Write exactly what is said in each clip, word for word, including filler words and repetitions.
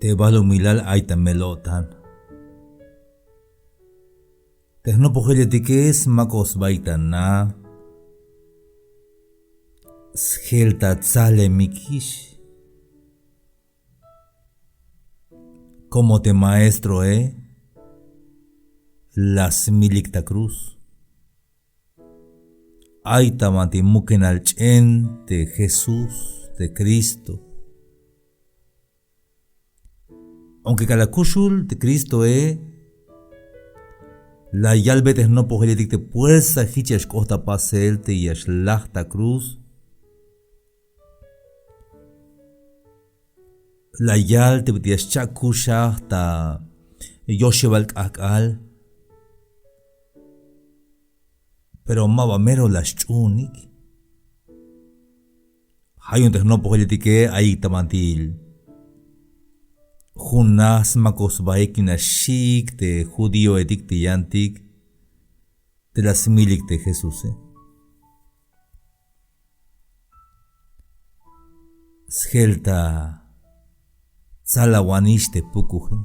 Te balumilal ay ta mel-o'tan. Te jnopojeletike smak'oj sbaik ta na. Sjel ta tsalemikix. Como te maestroe la smilik ta cruz. Ay ta banti mukenal ch'en te Jesús, te Cristo. Aunque k'alal kuxul te Cristoe, la yalbe te jnopojeletik te puersa jich ya xk'ot ta pasel te ya xlaj ta cruz. La yal te bit'il ya xcha'kuxaj ta yoxebal k'ajk'al. Pero ma ba mero la xch'uunik. Ja' yu'un te jnopojeletike ayik ta bantil jun na smakoj sbaik yu'un nax xi'ik te judíoetik te yantik te la smilik te Jesuse. Sjel ta tsalawanix te pukuje.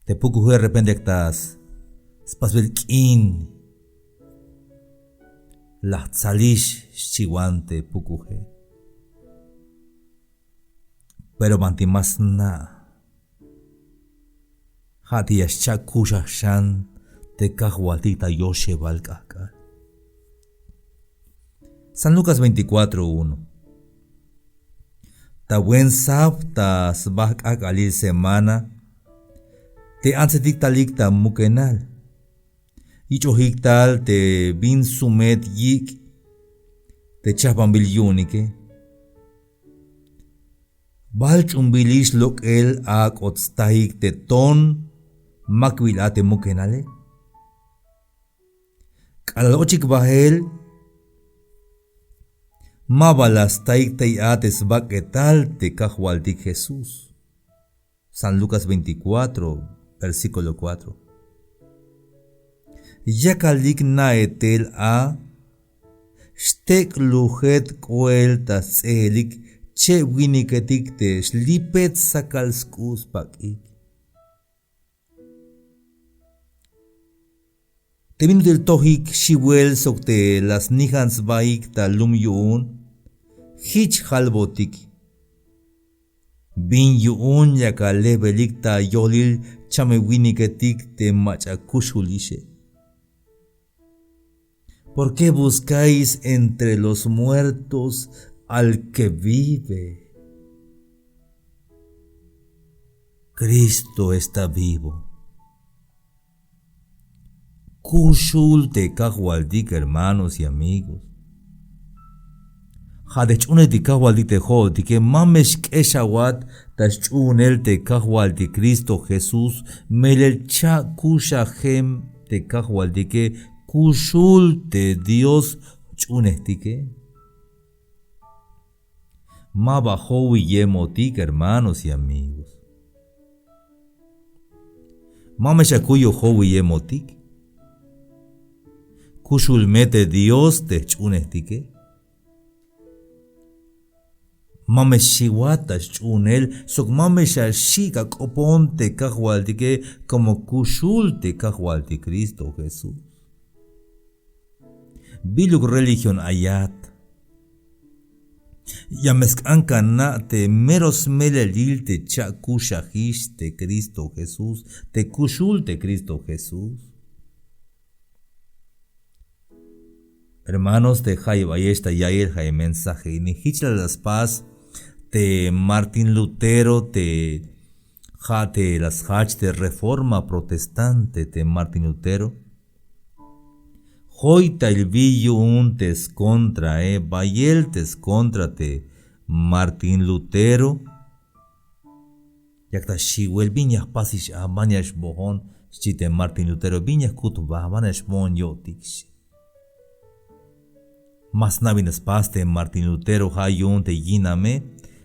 Te pukuje repente yak ta spasbel k'in la jtsalix xchiwan te pukuje. Pero banti ma sna' ja' te ya xcha'kuxaj xan te Kajwaltik ta yoxebal k'ajk'al. San Lucas veinticuatro uno. Ta buen sab ta sba jk'ajk'alil semana te antsetik talik ta mukenal. Yich'ojik tal te bin sumet yik' te chajbanbil yu'unike. Bal ch'umbilix lok'el ak'ot stajik te ton makbil a te mukenale. K'alal ochik bajel ma ba la stajik tey a te sbak'etal te Kajwaltik Jesús. San Lucas veinticuatro, versículo cuatro. Yakalik naetel a xtek'lujet k'oel ta sts'ejelik cheb winiketik te xlipet sakal sk'u' spak'ik. Te bin ut'il tojik xiwel sok te la snijan sbaik ta lum yu'un jich jalbotik. Bin yu'un yak alebelik ta yolil chame winiketik te mach'a kuxulixe. ¿Por qué buscáis entre los muertos al que vive? Cristo está vivo. Kuxul te Kajwaltik, hermanos y amigos. Ja' te jch'uunejtik Kajwaltik te jo'otike ma me xk'exawat ta xch'uunel te Kajwaltik Cristo Jesús, melel cha'kuxajem te Kajwaltike, kuxul te Dios jch'uunejtike. Ma ba jowiyemotik, hermanos y amigos. Ma me xakuyoj jowiyemotik. Kuxul me te Dios te jch'uunejtike. Ma me xiwat ta xch'uunel sok ma me xaxi' ak'opon te Kajwaltike como kuxul te Kajwaltik Cristo Jesús. Biluk religión ayat. Ya me sk'an kana' te mero smelelil te cha'kuxajix te Cristo Jesús, te kuxul te Cristo Jesús. Hermanos, te jayeb ayex ta ya'iyel ja' e mensaje ini, jich la la spas te Martín Lutero, te ja' te la sjajch te reforma protestante te Martín Lutero. Joytaybil yu'un te skontrae, bayel te skontra te Martín Lutero. Yak ta xiwel, bin ya jpasix a, ban ya xbojon, xchi te Martín Lutero, bin ya jkut jba, ban ya xboon yo'tik, xchi. Ma sna' bin la spas te Martín Lutero, ja' yu'un te yiname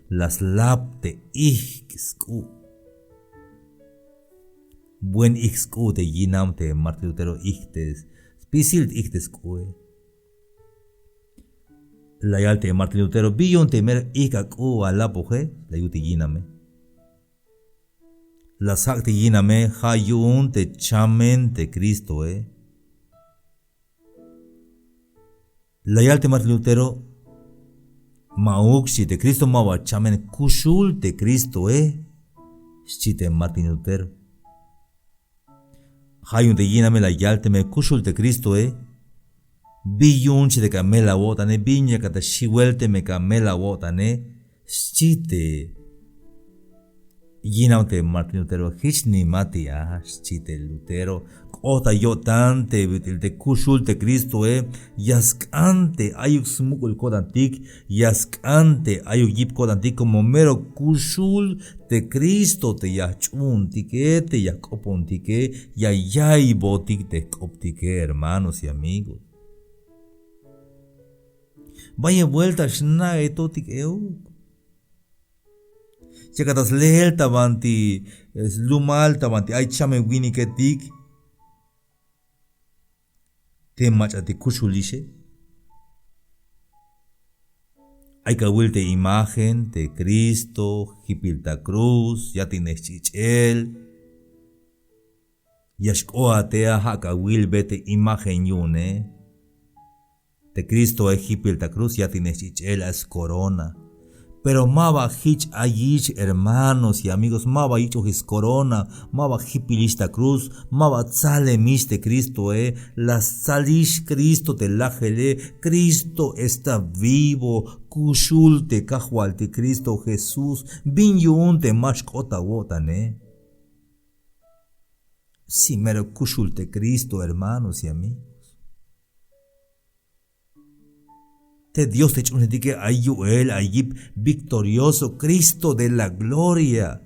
la slap te ijk' sk'u'. Buen ijk' sk'u' te yinam te Martín Lutero, ijk' te spisil, ijk' te sk'u'e. La yal te Martín Lutero, bi yu'un te mero ijk' ak'u' alapoje, la yut te yiname. La sjak' te yiname, ja' yu'un te chamen te Cristoe. La yal te Martín Lutero, ma'uk, xchi te Cristo, maba chamen, kuxul te Cristoe, xchi te Martín Lutero. Ja' yu'un te yiname la yal, teme kuxul te Cristoe, bi yu'un, xchi te, ka mel awo'tane, bin yakat ta xiwel teme ka mel awo'tane, xchi te yinam te Martín Lutero. Jich nimatik a, xchi te Lutero, k'ot ta yo'tan te bit'il te kuxul te Cristoe, ya sk'an te ayuk smuk'ul ko'tantik, ya sk'an te ayuk yip ko'tantik, como mero kuxul te Cristo te ya jch'uuntike, te ya jk'opontike, ya ya'iybotik te jk'optike, hermanos y amigos. Bayel buelta xna'etotik euk. Yakat ta sleel ta banti slumal, ta banti ay chamel winiketik te mach'atik kuxulixe. Ay kawil te imagen te Cristo jipil ta cruz, yatiknej sch'ich'el. Ya xk'oat te a, ja' kawilbe te imagen yu'une. Te Cristoe jipil ta cruz, yatiknej sch'ich'el, ay scorona. Pero maba jich ayix, hermanos y amigos, maba yich'ojix scorona, maba jipilix ta cruz, maba tsalemix te Cristoe. La stsalix Cristo te lajele. Cristo está vivo, kuxul te Kajwaltik Cristo Jesús. Bin yu'un te ma xk'ot ta awo'tane? Si mero kuxul te Cristo, hermanos y amigos. Te Dios te jch'uunejtike ay yu'el, ay yip victorioso, Cristo de la gloria.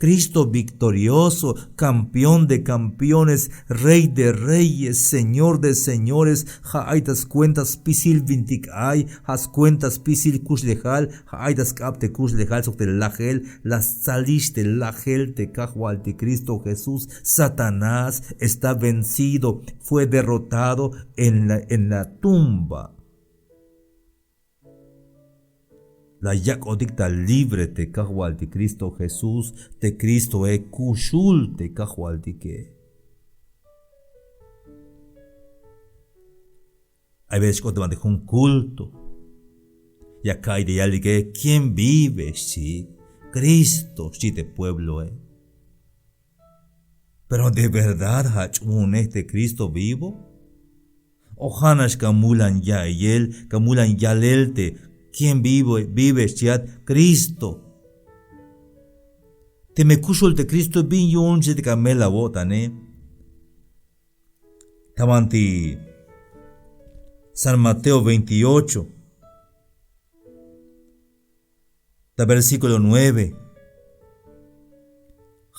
Cristo victorioso, campeón de campeones, rey de reyes, señor de señores. Ja' ay ta skuenta spisil bintik ay, ja' skuenta spisil kuxlejal, ja' ay ta sk'ab te kuxlejal sok te lajel. La stsalix te lajel te Kajwaltik Cristo Jesús. Satanás está vencido, fue derrotado en la, en la tumba. La yak'otik ta libre te Kajwaltik Cristo Jesús, te Cristoe kuxul te Kajwaltike. Ay veces xk'ot ta banti jun culto, ya ka'iy te yalike: ¿Quién vive?, xchi. Cristo, xchi te puebloe. Pero ¿de verdad ja' jch'uunej te Cristo vivo? O ja'nax ka mulan ya'iyel, ka mulan yalel te: ¿Quién vive, vive?, xchiat. Cristo. Teme kuxul te Cristo, bin yu'un xchi te ka mel awo'tane? Ta banti San Mateo veintiocho, ta versículo nueve.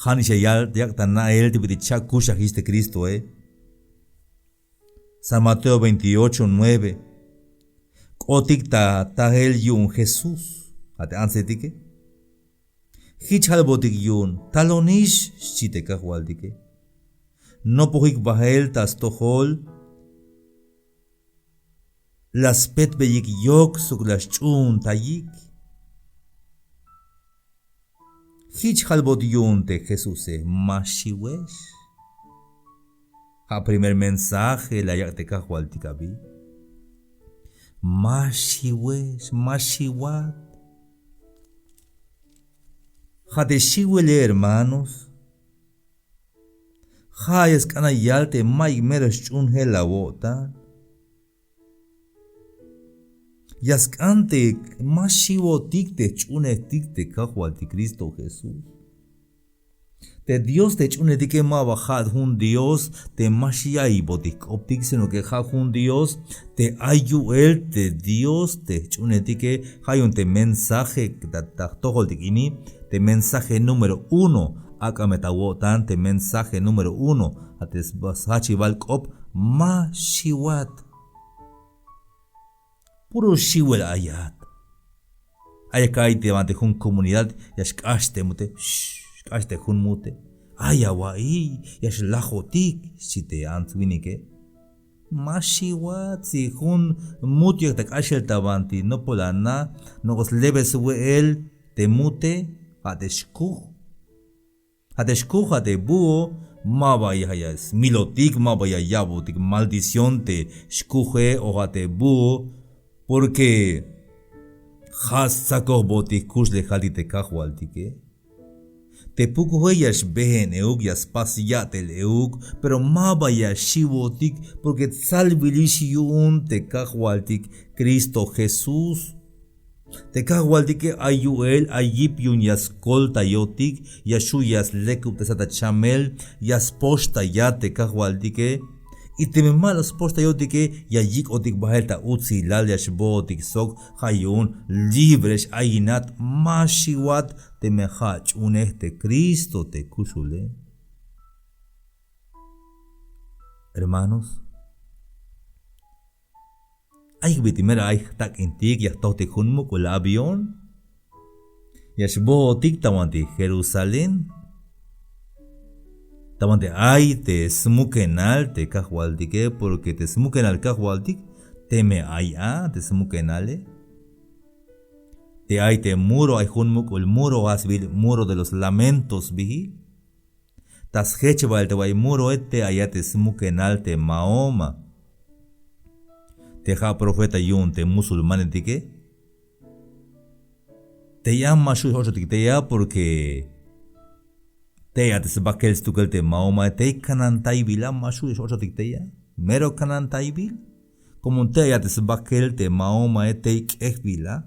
Ja'nix ya yak' ta na'el te bit'il cha'kuxajix te Cristoe. San Mateo veintiocho nueve. K'otik ta tael yu'un Jesús, ja' te antsetike. Jich jalbotik yu'un: Talonix, xchi te Kajwaltike. Nopojik bael ta stojol, la spetbeyik yok sok la sch'uuntayik. Jich jalbot yu'un te Jesuse: Ma xiwex. Ja' primer mensaje la yak' te Kajwaltik abi. Ma xiwex, ma xiwat. Ja' te xiwele, hermanos, ja' ya sk'an ya yal te ma'yuk mero sch'uunjel awo'tan. Ya sk'an te ma xiwotik te jch'uunejtik te Kajwaltik Cristo Jesús. Te Dios te jch'uunejtike maba ja'at jun Dios te ma xya'iybotik jk'optik, sino que ja' jun Dios te ay yu'el te Dios te jch'uunejtike. Ja' yu'un te mensaje ta, ta jtojoltik ini, te mensaje número uno, ak'a me ta awo'tan te mensaje número uno, ja' te sba-, sjachibal k'op: Ma xiwat. Puro xiwel ayat. Ay ya ka'iy te banti jun comunidad, ya xk'ax te mute, xk'ax te jun mute. Ay awa'iy, ya xlajotik, xchi te ants winike. Ma xiwat, si jun mut yak ta k'axel ta banti nopol ana, nok'o slebes we'el te mute, ja' te xkuj. Ja' te xkuj, ja' te búho, ma ba ya, ya smilotik, ma ba ya ya'botik maldición te xkuje o ja' te búho, porque ja' stsakojbotik kuxlejaltik te kajwaltike. Te pukuje ya xbeen euk, ya spas ya'tel euk, pero ma ba ya xiwotik, porque tsalbilix yu'un te kajwaltik Cristo Jesús. Te kajwaltike ay yu'el, ay yip yu'un ya skoltayotik, ya xju' ya slekubtesat ta chamel, ya spoxtayat te kajwaltike. Y teme ma la spoxtayotike, ya yik'otik bael ta utsilal, ya xbootik sok, ja' yu'un libre x-ayinat, ma xiwat teme ja' ch'uunej te Cristo te kuxule. Hermanos, ayuk bit'il mero ay jtak'intik, ya jtojtik jun muk'ul avión, ya xbootik ta banti Jerusalén, ta banti ay te smukenal te kajwaltike, porque te smukenal kajwaltik teme ay a te smukenale. Te ay te muro, ay jun muk'ul muro, ja' sbiil muro de los lamentos sbiil. Ta sjech bael te bay muroe, te ay a te smukenal te Mahoma, te ja' profeta yu'un te musulmanetike. Tey a ma xju' x-och'otik tey a, porque tey a te sbakel stukel te Mahomae, tey kanantaybil a, ma xju' x-och'otik tey a, mero kanantaybil. Como tey a te sbakel te Mahomae, tey k'ejbil a.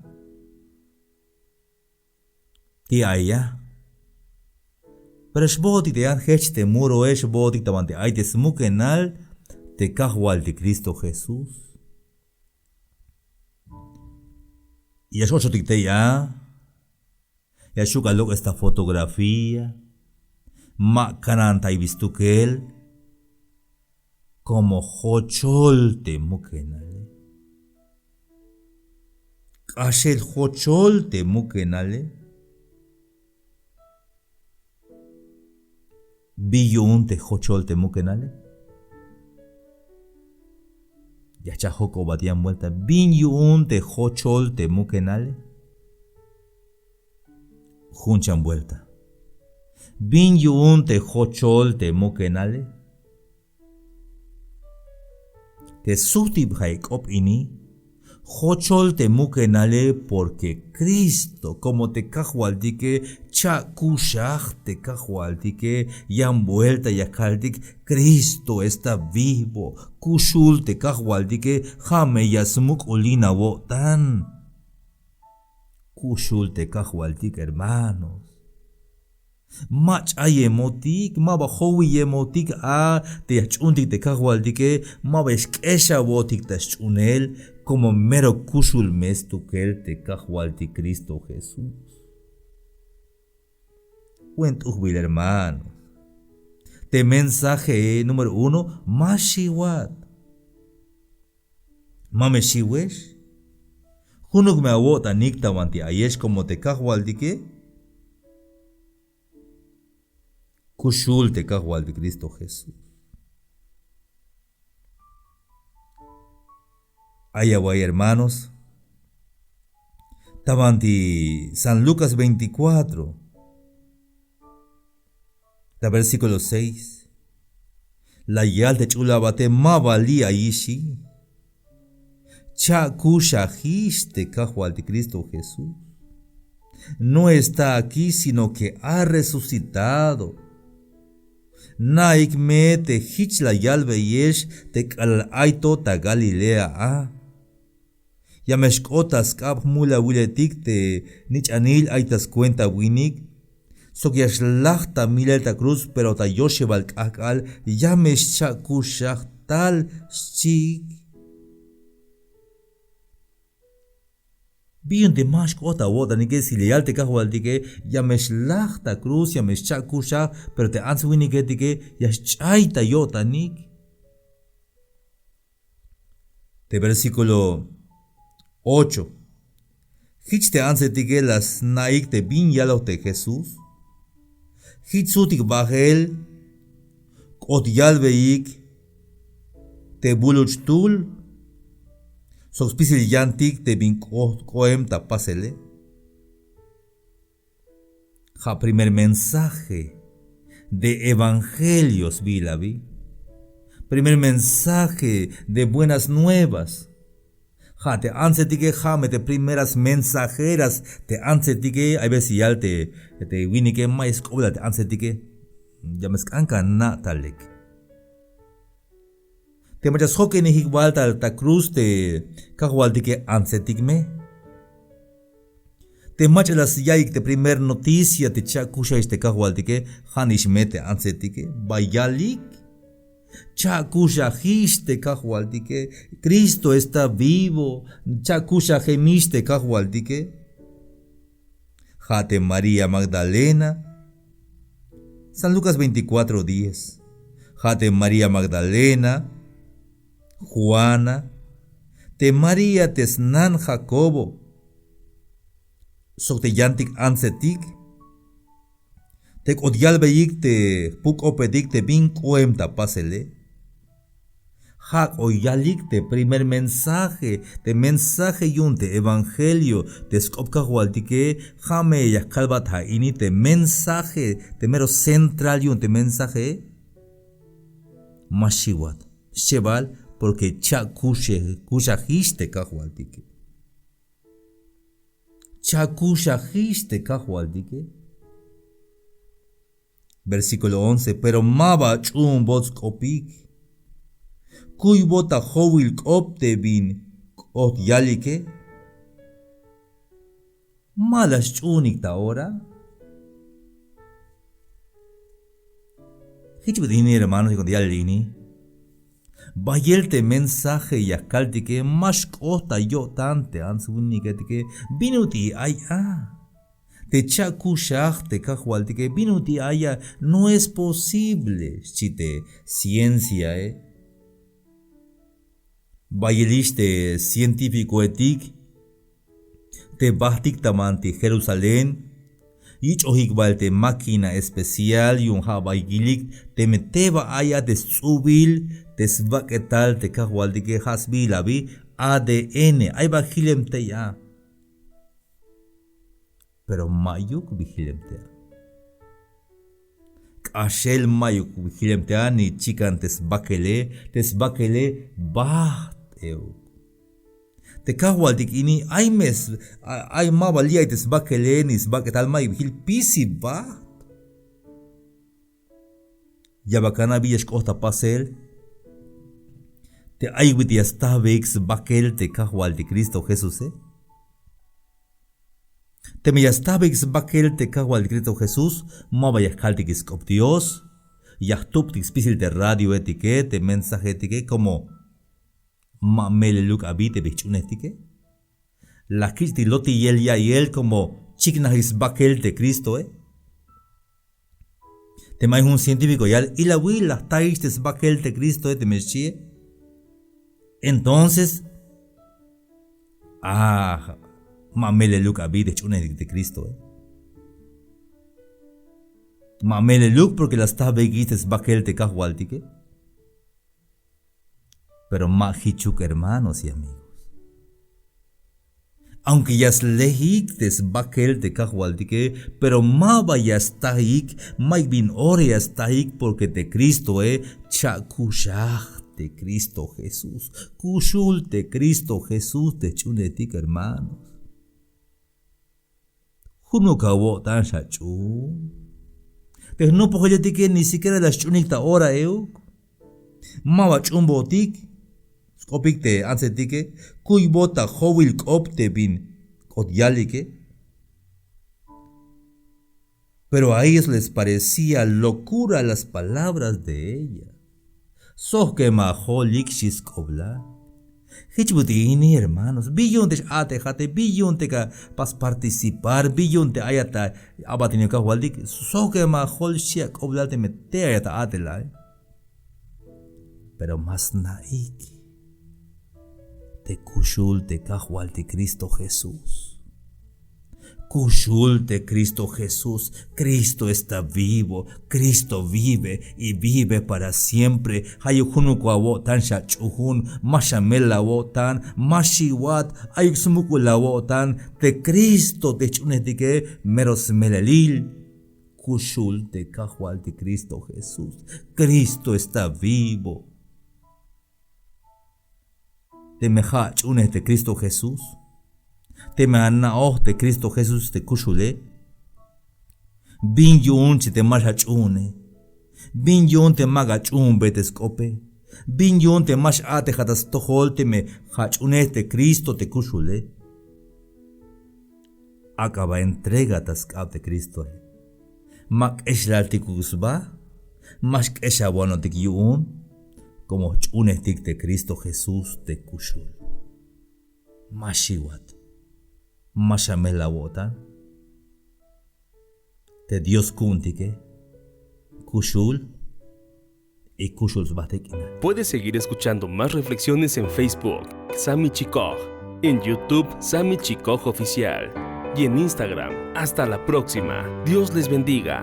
Ti' ay a. Pero xbootik te yan jech te muroe, xbootik ta banti ay te smukenal te kajwaltik Cristo Jesús. Ya x-och'otik tey a. Ya xju' k'al lok'es ta fotografía. Ma kanantaybil stukel. Como jochol te mukenale. K'axel jochol te mukenale. Bin yu'un te jochol te mukenale. Ya jcha' jojk'obat yan vuelta. Bin yu'un te jochol te mukenale. Jun chan vuelta. Bin yu'un te jochol te mukenale. Te sujtib ja' e k'op ini. Jochol te mukenale, porque Cristo, como te kajwaltike, cha'kuxaj te kajwaltike, yan vuelta ya kaltik, Cristo está vivo, kuxul te kajwaltike, ja' me ya smuk'ulin awo'tan. Kuxul te kajwaltik, hermanos. Ma ch'ayemotik, ma ba jowiyemotik a te ya jch'uuntik te kajwaltike, ma ba ya xk'exawotik ta xch'uunel, como mero kuxul me stukel te kajwaltik Cristo Jesús. Buen t'ujbil, hermano. Te mensaje número uno, ma xiwat. Ma me xiwex. Junuk me awo'tanik ta banti ayex como te kajwaltike. Kuxul te kajwaltik Cristo Jesús. Ay awa'y, hermanos, ta banti San Lucas veinticuatro, ta versículo seis. La yal te ch'ul abate, ma ba li' ayixi. Cha'kuxajix te kajwaltik Cristo Jesús. No está aquí, sino que ha resucitado. Na'ik me te jich la yalbeyex te k'alal ay to ta Galilea a. Ya me xk'ot ta sk'ab jmulawiletik te nich'anil ay ta skuenta winik, sok ya xlaj ta milel ta cruz, pero ta yoxebal k'ajk'al ya me xcha'kuxaj tal, xchiik. Bi yu'un te ma xk'ot awo'tanike, si la yal te kajwaltike, ya me xlaj ta cruz, ya me xcha'kuxaj, pero te ants winiketike ya xch'ay ta yo'tanik. Te versículo ocho. Jich te antsetike la sna'ik te bin yaloj te Jesús. Jich sujtik bajel k'ot yalbeyik te buluch tul sok spisil yantik te bin k'ot k'oem ta pasele. Ja' primer mensaje de evangelio sbiil abi. Primer mensaje de buenas nuevas. Ja' te antsetike ja' me te primeras mensajeras te antsetike. Ay veces yal te, te winike ma' ya sk'oblal te antsetike. Ya me sk'an ka na' ta lek. Te mach'a sjokinej jikbal ta, ta cruz te kajwaltike antsetik me. Te mach'a la sya'iyik te primer noticia te cha'kuxajix te kajwaltike, ja' nix me te antsetike, bay yalik. Cha'kuxajix te kajwaltike, Cristo está vivo, cha'kuxajemix te kajwaltike. Ja' te María Magdalena. San Lucas veinticuatro diez. Ja' te María Magdalena, Juana, te María te snan Jacobo, sok te yantik antsetik, te k'ot yalbeyik te jpuk-k'opetik te bin k'oem ta pasele. Jak'o yalik te primer mensaje, te mensaje yu'un te evangelio, te sk'op kajwaltike, ja' me ya kalbat ja' ini te mensaje, te mero central yu'un te mensaje. Ma xiwat, xchebal, porque cha'kuxajix te kajwaltike. Cha'kuxajix te kajwaltike. Versículo once, pero maba ch'uunbot sk'opik. Kuybot ta jowil k'op te bin k'ot yalike. Ma la sch'uunik ta ora. Jich bit'il ini, hermanos, y cuando yalel ini. Bayel te mensaje ya kaltike, ma xk'ot ta yo'tan te ants winiketike, bin ut'il ay a. Te cha'kuxaj te kajwaltike, bin ut'il ay a, no es posible, xchi te cienciae. Bayelix te científicoetik, te bajtik ta banti Jerusalén, yich'ojik bael te máquina especial yu'un ja' ba yilik teme te ba ay a te sts'ubil te sbak'etal te kajwaltike, ja' sbiil abi A D N, ay ba jilem tey a. Pero ma'yuk bi jilem tey a. K'axel ma'yuk jilem tey a, ni chikan te sbakele, te sbakele bajt euk. Te kajwaltik ini ay me s-, a-, ay ma ba li' ay te sbakele ni sbak'etal, ma'yuk bi jil, spisil bajt. Ya ba kana' bi ya xk'ot ta pasel. Te ay bi te ya stajbeyik sbakel te kajwaltik Cristo Jesuse. Teme ya stajbeyik sbakel te kajwaltik Cristo Jesús, ma ba ya kaltik sk'op Dios, ya jtubtik spisil te radioetike, te mensajeetike, como ma meleluk abi te bi jch'uunejtike. La kich'tik lotiyel ya'iyel como chiknajix sbakel te Cristoe. Teme ay jun científico yal, ilawil, la jtaix te sbakel te Cristoe, teme xchie. Entonces, ah, ma meleluk abi te jch'uunejtik te Cristoe. Ma meleluk porque la stajbeyik te sbakel te kajwaltike. Pero ma jichuk, hermanos y amigos. Aunque ya slejik te sbakel te kajwaltike, pero ma ba ya stajik, ma'yuk bin ora ya stajik, porque te Cristoe cha'kuxaj te Cristo Jesús. Kuxul te Cristo Jesús te jch'uunejtik, hermanos. Junuk awo'tan xach'uun. Te jnopojeletike ni siquiera la sch'uunik ta ora euk. Ma ba ch'uunbotik. Sk'opik te antsetike. Kuybot ta jowil k'op te bin k'ot yalike. Pero a ellos les parecía locura las palabras de ella. Sojk'ema jolik, xchi sk'oblal. Jich bit'il ini, hermanos, bi yu'un te x-a'tejate, bi yu'un te ka pas participar, bi yu'un te ayat ta abatinel kajwaltik, sojk'ema jol, xchi ak'oblal teme te ayat ta a'tel ae. Pero ma sna'ik te kuxul te kajwaltik Cristo Jesús. Kuxul te Cristo Jesús. Cristo está vivo. Cristo vive y vive para siempre. Jayuk junuk awo'tan xach'uun, ma xamel awo'tan, ma xiwat, ayuk smuk'ul awo'tan te Cristo te jch'uunejtike mero smelelil. Kuxul te Kajwaltik Cristo Jesús. Cristo está vivo. Teme ja' ach'uunej te Cristo Jesús, teme ana'oj te Cristo Jesús te kuxule, bin yu'un chi te ma xach'uunej? Bin yu'un te ma ach'uunbey te sk'ope? Bin yu'un te ma x-a'tejat ta stojol teme ja' ach'uunej te Cristo te kuxule? Ak'a ba entrega ta sk'ab te Cristoe. Ma k'exlaltikuk sba, ma xk'exawanotik yu'un, como jch'uunejtik te Cristo Jesús te kuxul. Ma xiwat, ma xamel awo'tan. Te Dios ku'untike, kuxul, y kuxul sba te k'inal. Puedes seguir escuchando más reflexiones en Facebook, Sami Chikoj, en YouTube, Sami Chikoj Oficial, y en Instagram. Hasta la próxima. Dios les bendiga.